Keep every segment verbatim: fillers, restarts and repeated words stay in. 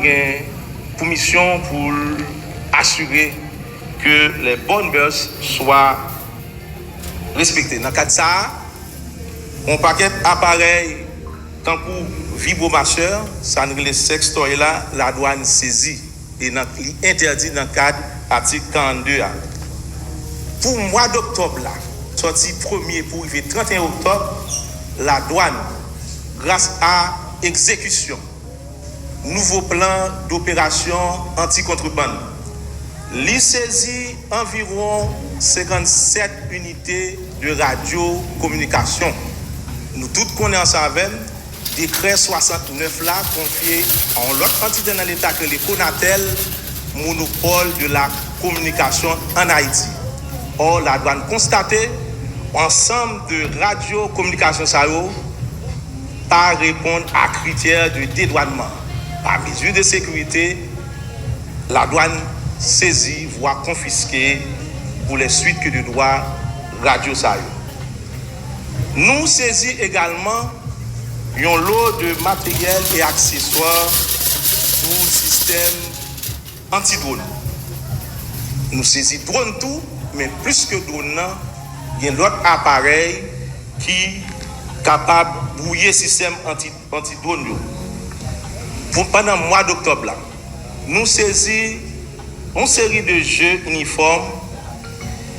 gen pou misyon pou l asire ke les bonnes mœurs soient respectées. Nan kad sa a, yon pakèt aparèy tankou vibromasseur, sa n rele sextoy la, ladwàn sezi e nan, li entèdi nan kad atik karannde a. Pou mwa doktòb la, sòti premye pou rive trannteyen oktòb, ladwàn, gras a egzekisyon nouvo plan doperasyon anti-kontrebann, li sezi anviwon senkannsèt inite de radyo kominikasyon. Nou tout konnen ansanm avè m, dekrè swasantnèf la konfye a yon lòt antite nan Leta ki rele Conatel monopole de la communication en Haïti. Or, ladwàn konstate ansanm de radyo kominikasyon sa yo pa reponn a kritè de dedwannman. Pa mezi de sekirite, ladwàn sezi vwa konfiske pour les suites que de droit radyo sa yo. Nou sezi egalman yon lo de materyèl e akseswa pou sistèm anti-dwòn. Nou sezi dwòn tou, men plis ke dwòn nan, gen lòt aparèy ki kapab bwouye sistèm anti, anti-dwòn yo. Pou, pandan mwa doktòb la, nou sezi yon seri de je inifòm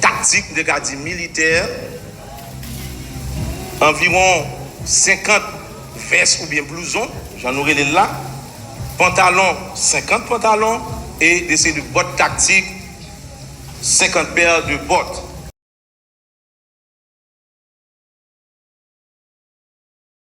taktik, m te ka di militè, anviwon senkant vès oubyen blouzon, jan nou rele l la, pantalon, senkant pantalon, e de seri de bòt taktik, senkant pè de bòt.